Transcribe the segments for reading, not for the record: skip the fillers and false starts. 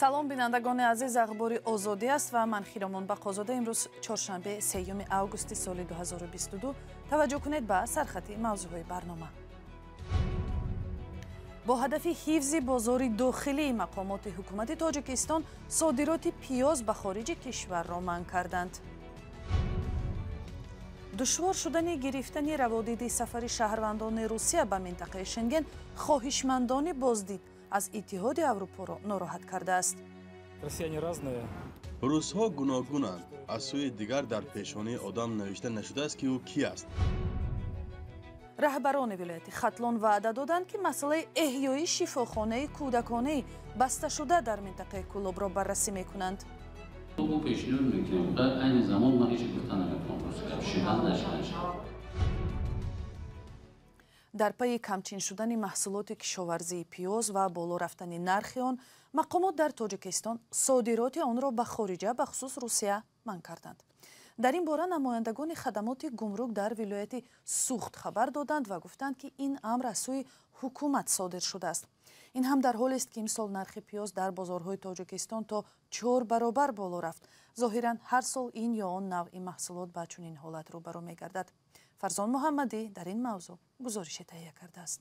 Салом, бинандагони азиз, Ахбори Озодӣ аст ва ман Хиромон Бақозода. Имрӯз чоршанбе, 3 августи соли 2022. Таваҷҷӯҳ кунед ба сархати мавзӯъҳои барнома. Бо ҳадафи ҳифзи бозори дохилӣ мақомоти ҳукумати Тоҷикистон содироти пиёз ба хориҷи кишварро манъ карданд. Душвор шудани гирифтани раводиди сафари шаҳрвандони Русия ба минтақаи Шенген хоҳишмандони боздид аз Иттиҳоди Аврупоро нороҳат кардааст. Русҳо гуногунанд. Аз сӯи дигар, дар пешонии одам навишта нашудааст, ки ӯ кӣ аст. Раҳбарони вилояти Хатлон ваъда доданд, ки масъалаи эҳёи шифохонаи кӯдаконаи басташуда дар минтақаи Кӯлобро баррасӣ мекунанд. Мо пешниҳод мекунем, айни замон ман ҳеҷ гуфта наметавонам, шидан нашидан. Дар пайи камчин шудани маҳсулоти кишоварзии пиёз ва боло рафтани нархи он, мақомот дар Тоҷикистон содироти онро ба хориҷа, бахусус Русия, манъ карданд. Дар ин бора намояндагони хадамоти гумрук дар вилояти Сухт хабар доданд ва гуфтанд, ки ин амр аз сӯи ҳукумат содир шудааст. Ин ҳам дар ҳолест, ки имсол нархи пиёз дар бозорҳои Тоҷикистон то 4 баробар боло рафт. Зоҳиран, ҳар сол ин ё он навъи маҳсулот ба чунин ҳолат рӯбарӯ мегардад. Фарзон Муҳаммадӣ дар ин мавзӯъ гузорише таҳия кардааст.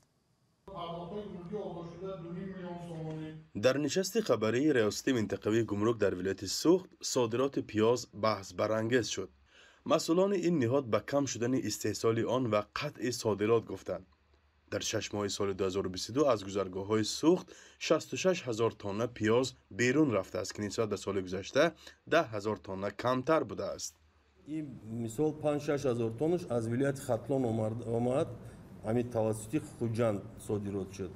Дар нишасти хабарии Риёсати минтақавии гумрук дар вилояти Сухт содироти пиёз баҳсбарангез шуд. Масъулони ин ниҳод ба кам шудани истеҳсоли он ва қатъи содирот гуфтанд. Дар 6 моҳи соли 2022 аз гузаргоҳҳои Сухт 66 ҳазор тонна пиёз берун рафтааст, ки нисбат ба соли гузашта 10 ҳазор тонна камтар будааст. Ин мисол 5-6 ҳазор тоннаш аз вилояти Хатлон омад, ҳамин тавассути Хуҷанд содирот шуд.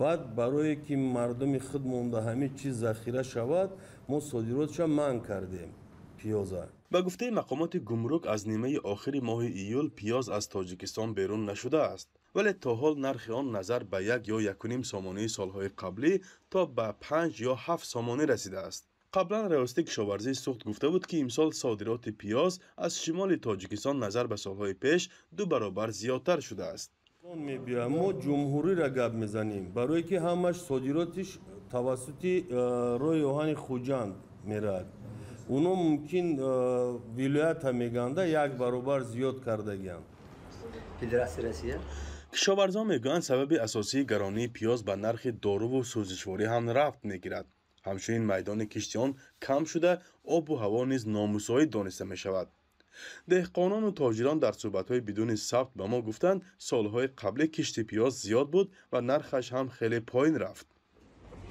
Баъд барое ки мардуми худ монда ҳамин чиз захира шавад, мо содиротша манъ кардем пиёза. Ба гуфтаи мақомоти гумрук, аз нимаи охири моҳи июл пиёз аз Тоҷикистон берун нашудааст, вале то ҳол нархи он назар ба 1 ё 1,5 сомонии солҳои қаблӣ то ба 5 ё 7 сомонӣ расидааст. Қаблан Риёсати кишоварзии Сухт гуфта буд, ки имсол содироти пиёз аз шимоли Тоҷикистон назар ба солҳои пеш 2 баробар зиёдтар шудааст. Мо ҷумҳуриро гап мезанем, барое ки ҳамаш содиротиш тавассути роҳи оҳани Хуҷанд меравад. Уно мумкин вилоята меганда 1 баробар зиёд кардагианд. Федератсияи Россия. Кишоварзон мегӯянд, сабаби асосии гаронии пиёз ба нархи доруву сӯзишворӣ ҳам рафт мегирад. Ҳамчунин майдони кишти он кам шуда, обу ҳаво низ номусоид дониста мешавад. Деҳқонону тоҷирон дар суҳбатҳои бидуни сабт ба мо гуфтанд, солҳои қаблӣ кишти пиёз зиёд буд ва нархаш ҳам хеле поин рафт.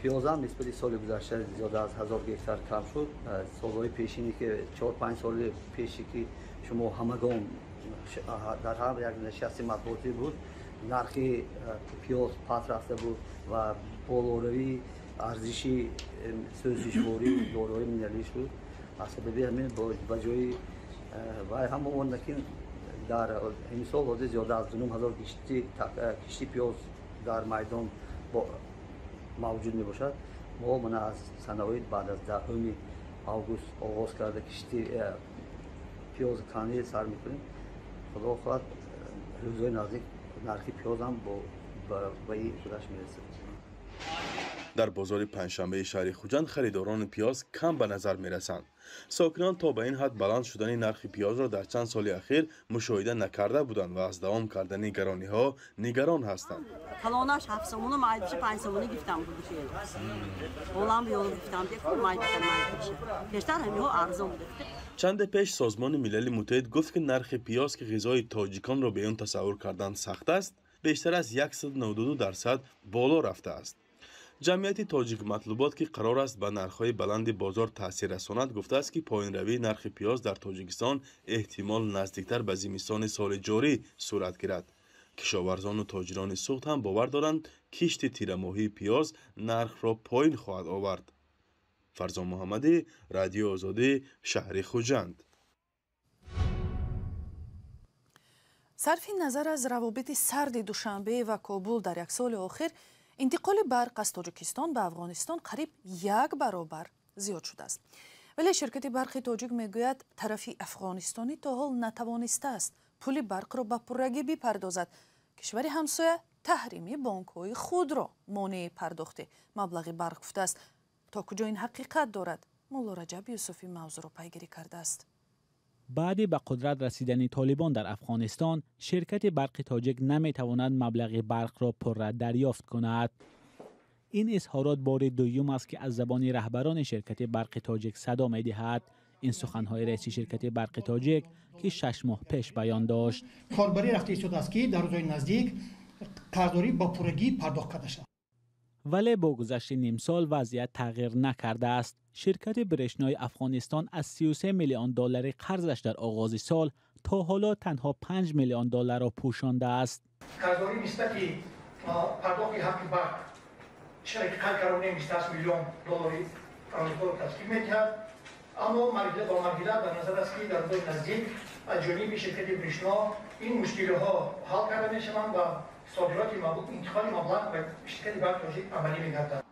Пиёзам нисбати соли гузашта зиёда аз 1000 гектар кам шуд. Солҳои пешине ки 4-5 соли пеши ки шумо ҳамагон дар ҳар як нишасти матбуотӣ буд, нархи пиёз паст рафта буд ва болоравии арзиши сӯзишворӣ доруҳои минералӣ шуд. Аз сабаби ҳамин ба ҷои вай ҳама он лекин дар имсол ҳозир зиёда аз 2 ҳазор кишти пиёз дар майдон мавҷуд мебошад. Мо мана аз санаҳои баъд аз 10 август оғоз карда кишти пиёз канӣ сар мекунем. Худо хоҳад, рӯзҳои наздик нархи пиёзам ба ин худаш мерасад. Дар бозори панҷшанбеи шаҳри Хуҷанд харидорони пиёз кам ба назар мерасанд. Сокинон то ба ин ҳад баланд шудани нархи пиёзро дар чанд соли ахир мушоҳида накарда буданд ва аз давом кардани гарониҳо нигарон ҳастанд. Калонаш 7 сомона, майдиша 5 сомона гирифтам буд. Болам ёл гирифтам, майдиша майдиша. Пештар ҳамиҳо арзон буд. Чанде пеш Созмони Милали Муттаҳид гуфт, ки нархи пиёз, ки ғизои тоҷиконро бе он тасаввур кардан сахт аст, бештар аз 192% боло рафтааст. Ҷамъияти Тоҷик матлубот, ки қарор аст ба нархҳои баланди бозор таъсир расонад, гуфтааст, ки поинравии нархи пиёз дар Тоҷикистон эҳтимол наздиктар ба зимистони соли ҷорӣ сурат гирад. Кишоварзону тоҷирони Сухт ҳам бовар доранд, кишти тирамоҳии пиёз нархро поин хоҳад овард. Фарзон Муҳаммадӣ, Радиои Озодӣ, шаҳри Хуҷанд. Сарфи назар аз равобити сарди Душанбе ва Кобул дар як соли охир, интиқоли барқ аз Тоҷикистон ба Афғонистон қариб 1 баробар зиёд шудааст. Вале ширкати барқи тоҷик мегӯяд, тарафи афғонистонӣ то ҳол натавонистааст пули барқро ба пуррагӣ бипардозад. Кишвари ҳамсоя таҳрими бонкҳои худро монеи пардохти маблағи барқ гуфтааст. То куҷо ин ҳақиқат дорад? Мулло Раҷаб Юсуфӣ мавзӯъро пайгирӣ кардааст. Баъди ба қудрат расидани Толибон дар Афғонистон, ширкати Барқи Тоҷик наметавонад маблағи барқро пурра дарёфт кунад. Ин изҳорот бори дуюм аст, ки аз забони раҳбарони ширкати Барқи Тоҷик садо медиҳад. Ин суханҳои раиси ширкати Барқи Тоҷик, ки 6 моҳ пеш баён дошт. Корбарӣ рафта истодааст, ки дар рӯзҳои наздик қарздорӣ ба пуррагӣ пардохт карда шавад. Вале бо гузашти нимсол вазъият тағйир накардааст. Ширкати Брешнои Афғонистон аз 33 миллион доллари қарзаш дар оғози сол то ҳоло танҳо 5 миллион долларро пӯшондааст. Қарздорӣ нисбати пардохти ҳаққи барқ чизе ки қайд кардем, 28 миллион доллари Амрикоро ташкил медиҳад, аммо марҳила ба марҳила ба назар аст, ки дар рӯзҳои наздик аз ҷониби ширкати Брешно ин мушкилиҳо ҳал карда мешаванд ва содироти интиқоли маблағ ба ширкати Барқи Тоҷик амалӣ мегардад.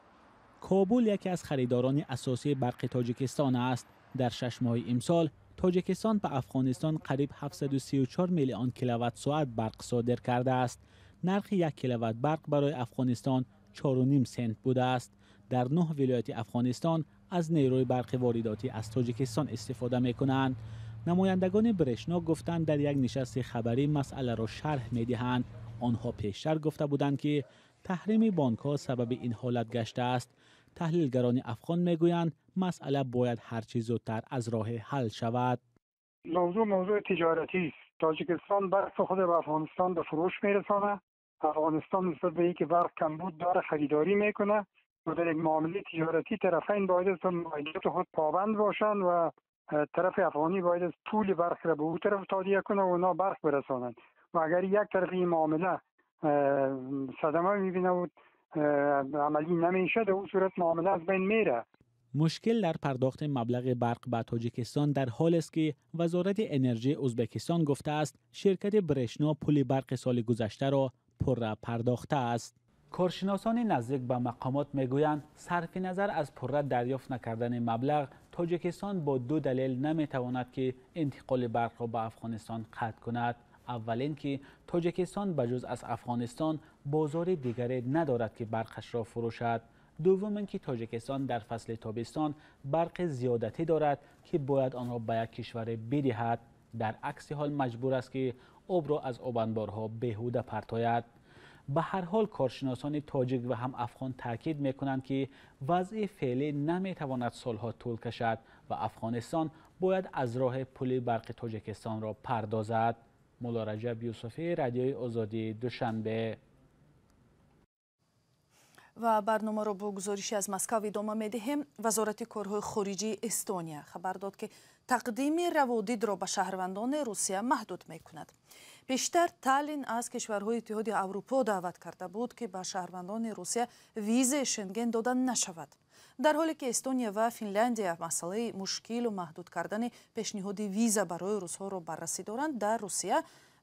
Кобул яке аз харидорони асосии барқи Тоҷикистон аст. Дар 6 моҳи имсол Тоҷикистон ба Афғонистон қариб 734 миллион киловатт-соат барқ содир кардааст. Нархи 1 киловатт барқ барои Афғонистон 4,5 сент будааст. Дар нӯҳ вилояти Афғонистон аз нерӯи барқи воридотӣ аз Тоҷикистон истифода мекунанд. Намояндагони Брешно гуфтанд, дар як нишасти хабарӣ масъаларо шарҳ медиҳанд. Онҳо пештар гуфта буданд, ки таҳрими бонкҳо сабаби ин ҳолат гаштааст. Таҳлилгарони афғон мегӯянд, масъала бояд ҳарчи зудтар аз роҳе ҳал шавад. موضوع موضوع تجارتی است. تاجیکستان برق خود به افغانستان به فروش میرسانه. افغانستان نسبت به اینکه برق کمبود داره، خریداری میکنه و در یک معامله تجارتی طرفین باید از معاهدات خود پابند باشند و طرف افغانی باید از پول برق را به او طرف تادیه کنه و اونا برق برسانند و اگر یک طرف این معامله صدمه میبینه و عملی نمیشه، در اون صورت معامله از بین میره. مشکل در پرداخت مبلغ برق به تاجیکستان در حال است که وزارت انرژی ازبکستان گفته است، شرکت برشنا پول برق سال گذشته را پرره پرداخته است. کارشناسان نزدیک به مقامات میگویند، صرف نظر از پرره دریافت نکردن مبلغ، تاجیکستان با دو دلیل نمیتواند که انتقال برق را به افغانستان قطع کند. اول اینکه تاجیکستان بجز از افغانستان بازار دیگری ندارد که برقش را فروشد. دوم اینکه تاجیکستان در فصل تابستان برق زیادتی دارد که باید آن را به یک کشور بدهد. در عکس حال مجبور است که آب را از آبانبارها بیهوده پرتاید. به هر حال، کارشناسان تاجیک و هم افغان تاکید میکنند که وضع فعلی نمیتواند سالها طول کشد و افغانستان باید از راه پول برق تاجیکستان را پردازد. مولا رجب یوسفی، رادیوی آزادی، دوشنبه. Ва барномаро бо гузорише аз Москав идома медиҳем. Вазорати корҳои хориҷии Эстония хабар дод, ки тақдими раводидро ба шаҳрвандони Русия маҳдуд мекунад. Бештар Таллин аз кишварҳои Иттиҳоди Аврупо даъват карда буд, ки ба шаҳрвандони Русия визаи Шенген дода нашавад. Дар ҳоле ки Эстония ва Финляндия масъалаи мушкилу маҳдуд кардани пешниҳоди виза барои русҳоро баррасӣ доранд, дар Русия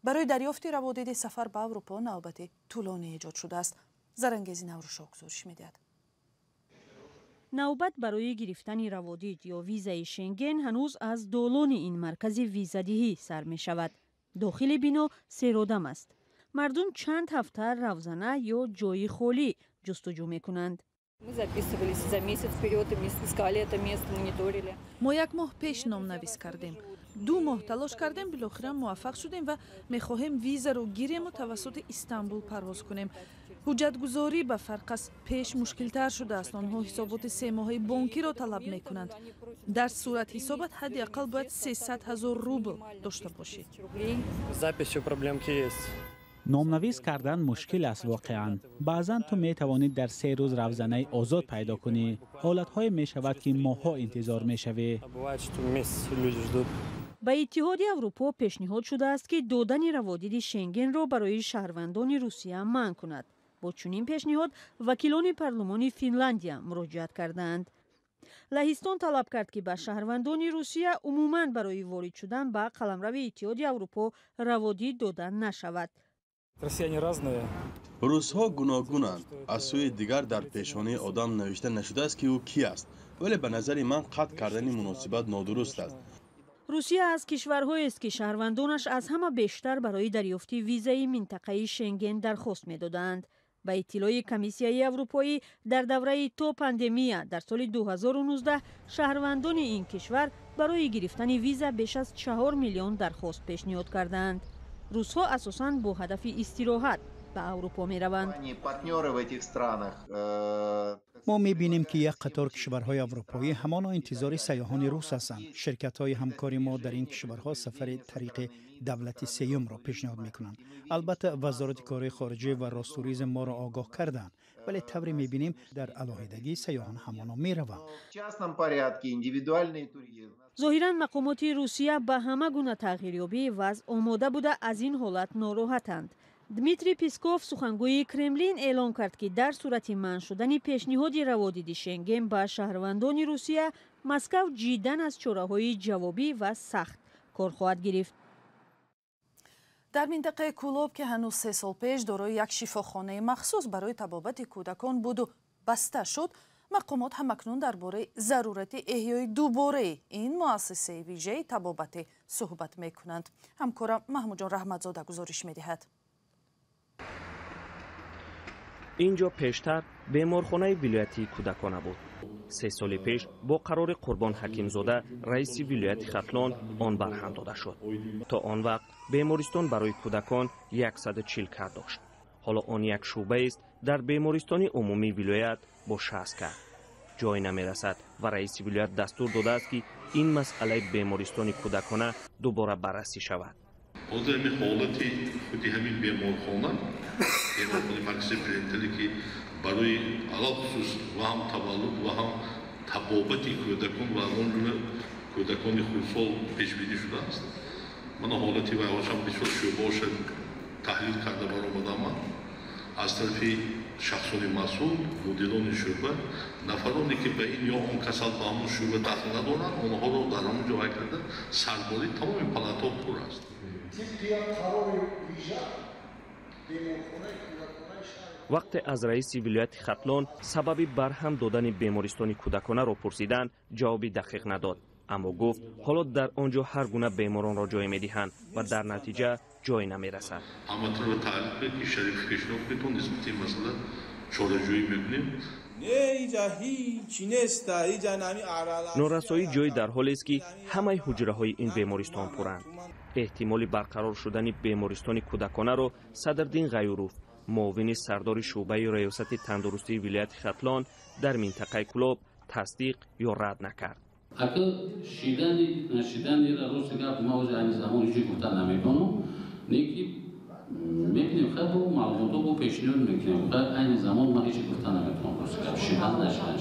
барои дарёфти раводиди сафар ба Аврупо навбати тӯлонӣ эҷод шудааст. Зарангези Наврӯшо гузориш медиҳад. Навбат барои гирифтани раводид ё визаи Шенген ҳанӯз аз долони ин маркази визадиҳӣ сар мешавад. Дохили бино серодам аст. Мардум чанд ҳафта равзана ё ҷои холӣ ҷустуҷӯ мекунанд. Мы записывались за месяц вперед, и искали это место, мониторили. Мо як моҳ пеш номнавис кардем, 2 моҳ талош кардем, билохира муваффақ шудем ва мехоҳем визаро гирему тавассути Истанбул парвоз кунем. Ҳуҷҷатгузорӣ ба фарқ аз пеш мушкилтар шудааст. Онҳо ҳисоботи семоҳаи бонкиро талаб мекунанд. Дар суратҳисобат ҳадди ақал бояд 300 ҳазор рубл дошта бошӣ. Записью проблемки есть. Номнавис кардан мушкил аст воқеан. Баъзан ту метавонӣ дар 3 рӯз равзанаи озод пайдо кунӣ, ҳолатҳое мешавад, ки моҳҳо интизор мешавӣ. Бывает, что месяц люди ждут. Ба Иттиҳоди Аврупо пешниҳод шудааст, ки додани раводиди Шенгенро барои шаҳрвандони Русия манъ кунад. Бо чунин пешниҳод вакилони парлумони Финландия муроҷиат кардаанд. Лаҳистон талаб кард, ки ба шаҳрвандони Русия умуман барои ворид шудан ба қаламрави Иттиҳоди Аврупо раводид дода нашавад. Россияне разные. Русҳо гуногунанд. Аз сӯи дигар, дар пешонаи одам навишта нашудааст, ки ӯ кӣ аст. Вале ба назари ман, қатъ кардани муносибат нодуруст аст. Русия аз кишварҳоест, ки шаҳрвандонаш аз ҳама бештар барои дарёфти визаи минтақаи Шенген дархост медодаанд. Ба иттилои Комиссияи Аврупоӣ, дар давраи то пандемия дар соли 2019 шаҳрвандони ин кишвар барои гирифтани виза беш аз 4 миллион дархост пешниҳод кардаанд. Русҳо асосан бо ҳадафи истироҳат ба Аврупо мераванд. Мо мебинем, ки як қатор кишварҳои аврупоӣ ҳамоно интизори сайёҳони рус ҳастанд. Ширкатҳои ҳамкори мо дар ин кишварҳо сафари тариқи давлати сеюмро пешниҳод мекунанд. Албатта, Вазорати корҳои хориҷӣ ва Ростуризм моро огоҳ карданд, вале тавре мебинем, дар алоҳидагӣ сайёҳон ҳамоно мераванд. Зоҳиран, мақомоти Русия ба ҳама гуна тағйирёбии вазъ омода буда, аз ин ҳолат нороҳатанд. Дмитрий Песков, сухангӯи Кремлин, эълон кард, ки дар сурати манъ шудани пешниҳоди раводиди Шенген ба шаҳрвандони Русия, Москав ҷиддан аз чораҳои ҷавобӣ ва сахт кор хоҳад гирифт. Дар минтақаи Кӯлоб, ки ҳанӯз 3 сол пеш дорои як шифохонаи махсус барои табобати кӯдакон буду баста шуд, мақомот ҳамакнун дар бораи зарурати эҳёи дубораи ин муассисаи вижаи табобатӣ суҳбат мекунанд. Ҳамкорам Маҳмудҷон Раҳматзода гузориш медиҳад. Ин ҷо пештар беморхонаи вилоятии кӯдакона буд. 3 соли пеш бо қарори Қурбон Ҳакимзода, раиси вилояти Хатлон, он барҳам дода шуд. То он вақт бемористон барои кӯдакон 140 кат дошт. Ҳоло он як шӯъбаест дар бемористони умумии вилоят бо 60 кат. Ҷой намерасад ва раиси вилоят дастур додааст, ки ин масъалаи бемористони кӯдакона дубора баррасӣ шавад. Ҳозир ҳамин ҳолати худи ҳамин беморхона, беморхонаи маркази перинаталӣ, ки барои алалхусус ва ҳам таваллуд ва ҳам табобати кӯдакон ва аз он ҷумла кӯдакони хурдсол пешбинӣ шудааст, мана ҳолати вайҳошам бисёр шӯъбаоша таҳлил карда баромадам. Ман аз тарафи шахсони масъул, мудирони шӯъба, нафароне ки ба ин ё он касал ба ҳамон шӯъба дахл надоранд, онҳоро дар ҳамон ҷо вай карда, сарборӣ тамоми палатаҳо пур аст. Тибқи як қарори вижа, беморхонаи кӯдаконаи шаҳри Вақте аз раиси вилояти Хатлон сабаби барҳам додани бемористони кӯдаконаро пурсиданд, ҷавоби дақиқ надод, аммо гуфт, ҳоло дар он ҷо ҳар гуна беморонро ҷой медиҳанд ва дар натиҷа ҷой намерасад. Ҳаматонро таълиф кунед, ки шариф пешниҳод кунед, то нисбати ин масъала чораҷӯӣ мекунем. Норасоии ҷой дар ҳолест, ки ҳамаи ҳуҷраҳои ин бемористон пуранд. Эҳтимоли барқарор шудани бемористони кӯдаконаро Садрдин Ғаюров, муовини сардори шӯъбаи раёсати тандурустии вилояти Хатлон дар минтақаи Кӯлоб, тасдиқ ё рад накард. Ака, шидани нашиданира, рости гап, ма ози айни замон ҳеҷ гуфта наметавонам, не ки мебинем, хай, бо маълумотҳо бо пешниҳод мекунем. Хай, айни замон ман ҳеҷ гуфта наметавонам, рости гап, шидан нашидан.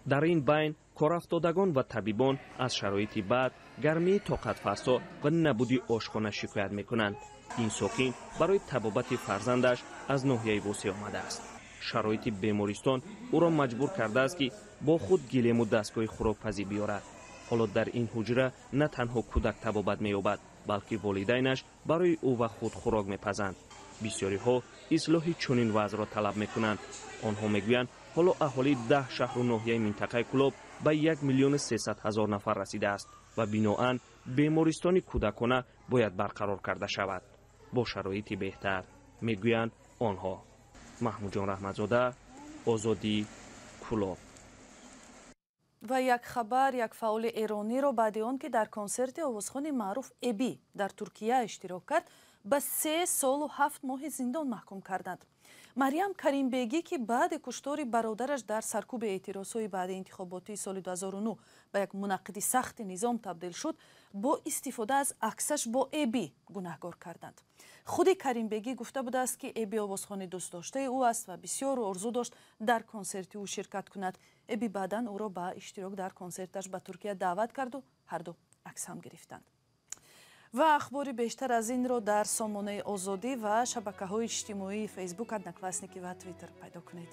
Дар ин байн корафтодагон ва табибон аз шароити бад, гармии тоқатфарсо ва набуди ошхона шикоят мекунанд. Ин сокин барои табобати фарзандаш аз ноҳияи Восеъ омадааст. Шароити бемористон ӯро маҷбур кардааст, ки бо худ гилему дастгоҳи хӯрокпазӣ биёрад. Ҳоло дар ин ҳуҷра на танҳо кӯдак табобат меёбад, балки волидайнаш барои ӯ ва худ хӯрок мепазанд. Бисёриҳо ислоҳи чунин вазъро талаб мекунанд. Онҳо мегӯянд, ҳоло аҳолии 10 шаҳру ноҳияи минтақаи Кӯлоб ба 1 300 000 нафар расидааст ва биноан бемористони кӯдакона бояд барқарор карда шавад бо шароити беҳтар, мегӯянд онҳо. Маҳмудҷон Раҳматзода, Озодӣ, Кӯлоб. Ва як хабар: як фаъоли эрониро баъди он ки дар консерти овозхони маъруф Эби дар Туркия иштирок кард, ба 3 солу 7 моҳи зиндон маҳкум карданд. Марьям Каримбегӣ, ки баъди куштори бародараш дар саркӯби эътирозҳои баъди интихоботии соли 2009 ба як мунаққиди сахти низом табдил шуд, бо истифода аз аксаш бо Эби гунаҳгор карданд. Худи Каримбегӣ гуфта будааст, ки Эби овозхони дӯстдоштаи ӯ аст ва бисёр орзу дошт дар консерти ӯ ширкат кунад. Эби баъдан ӯро ба иштирок дар консерташ ба Туркия даъват карду ҳарду акс ҳам гирифтанд. Ва ахбори бештар аз инро дар сомонаи Озодӣ ва шабакаҳои иҷтимоии Фейсбук, Одноклассники ва Твиттер пайдо кунед.